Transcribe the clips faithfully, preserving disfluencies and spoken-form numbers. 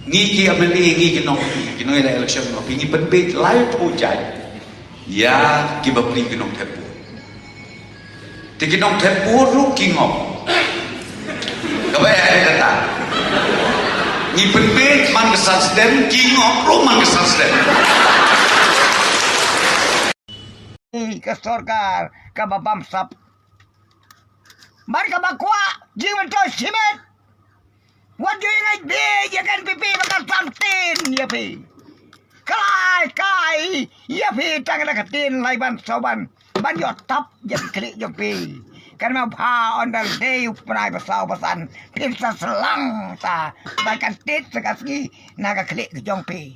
Ngi ki M L A, ngi ki nong, ki nong ïaleh election, ngi pynbeit laiphew jait ïa ki bapli ki nongthep vote. Te ki nongthep vote ruh ki ngop. Kaba ïa kata, ngi pynbeit man ka san sdem, ki ngop ruh man ka san sdem. Ka sorkar kaba bamsap. Bad kaba kwah jingmyntoi shimet. Wat ju ïa ngai beit ïa ka N P P ba kan sam ktien ïa phi. Ka la ai kai ïa phi tang da ka ktien lai ban saw ban, ban ïoh tap ïa ka khlieh jong phi. Kan ma bha on dal dei u pynai ba saw ba san, phin sa slang sa ba kan tied sa ka sngi na ka khlieh ka jong phi.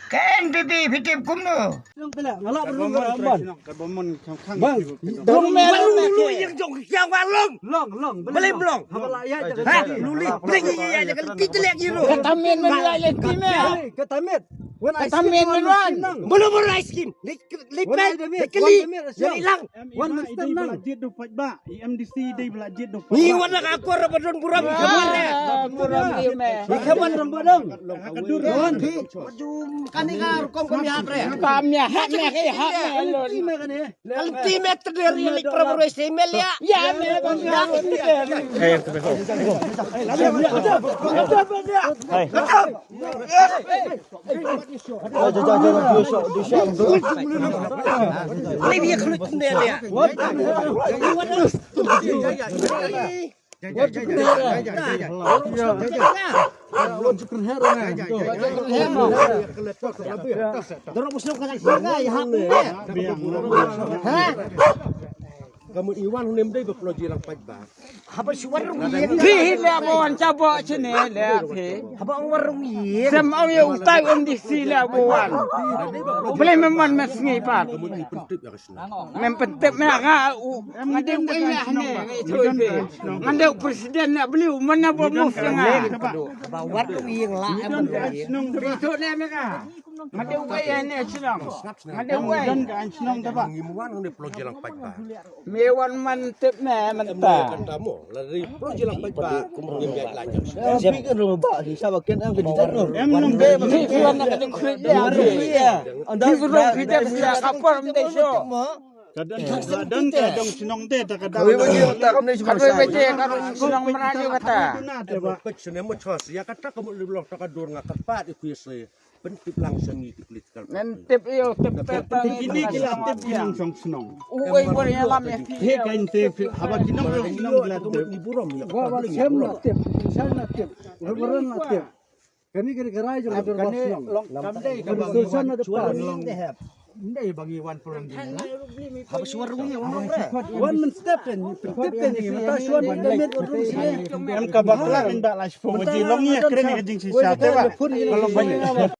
Ka N P P phi tip kumno? Long pela, nga lah berlong ka ban. Bang, dong me long me ke. Yang jong yang ba long. Long, long. Belum long. Haba lah ya. Ha, luli. Bring ya ya kan kita lihat giro. Kata men men lah lek time. Kata men. Kata men men wan. Belum rai skin. Lipet, likeli, yang hilang. Wan men step nang. Jit du paj ba, E M D C dei bela jit du paj. Ni wan ka akor ba don buram. Buram ni me. Ni kawan ram badang. Ka dur wan. Kani ka rukom kami hatre. Kami hatre ke hatre. Kalti me teder ya lik prabu roi semel ya. Ya me bang ya. Hai. Ka mut i wan hune ym dei ba pynlong jingïalang paidbah. Haba shu wan rung ïing. Phi hi leh ba wan sha Boh shane leh phi. Haba ong wan rung ïing. Sem ong ïa utai M D C leh ba wan. Balei mem wan me sngi pat. Ka mut i pyntip ïa ka shnong. Mem pyntip me nga u. Nga dei u ïa hane. Nga dei u president na believe mem na ba move ïa nga. Haba wan rung ïing la em rung ïing. Phi to leh me nga. Nga dei uwei ha ne shnong. Nga dei uwei. Don ka shnong da ba. Ngim wan ha ne pynlong jingïalang paidbah. Me wan man tip me mynta. Kata mo, la dei pynlong jingïalang paidbah. Ngim ïaid lait. Em, phi kan ruh ba, di sa ba ken em ka di tat ruh. Em nong be ba. Phi wan na ka ding khrit ya. Anda phi ruh phi dep sia ka por em dei sho. Ka don, ka don, ka don shnong te, ta ka don. Kawei baje, ka don shnong Mradio kata. Pek sene mo chos, ya kata ka mo lok ta ka dur nga ka pat i kuya se. Pyntip lang sha ngi ki political party. Pyntip ïa u tip pep. Kine ki la tip ki nongshong shnong. Uwei uwei ïa lam ïa ki. He ka in te haba ki nongshong shnong ki la tip. Ni burom ïa. Wa wa sem na tip, sem na tip. Wa wa na tip. Kane kane ka rai jong ka dor shnong. Long kam dei ka ba resolution na depan. Ndei ba ngi wan pulong. Haba shuwa rung ïa wan re. Wan men step ten, step ten ni mata shuwa ni da met wan rung shnong. Em ka ba kla en da la shpo ji long ïa kren ka jingshisha te ba. Ka long ba.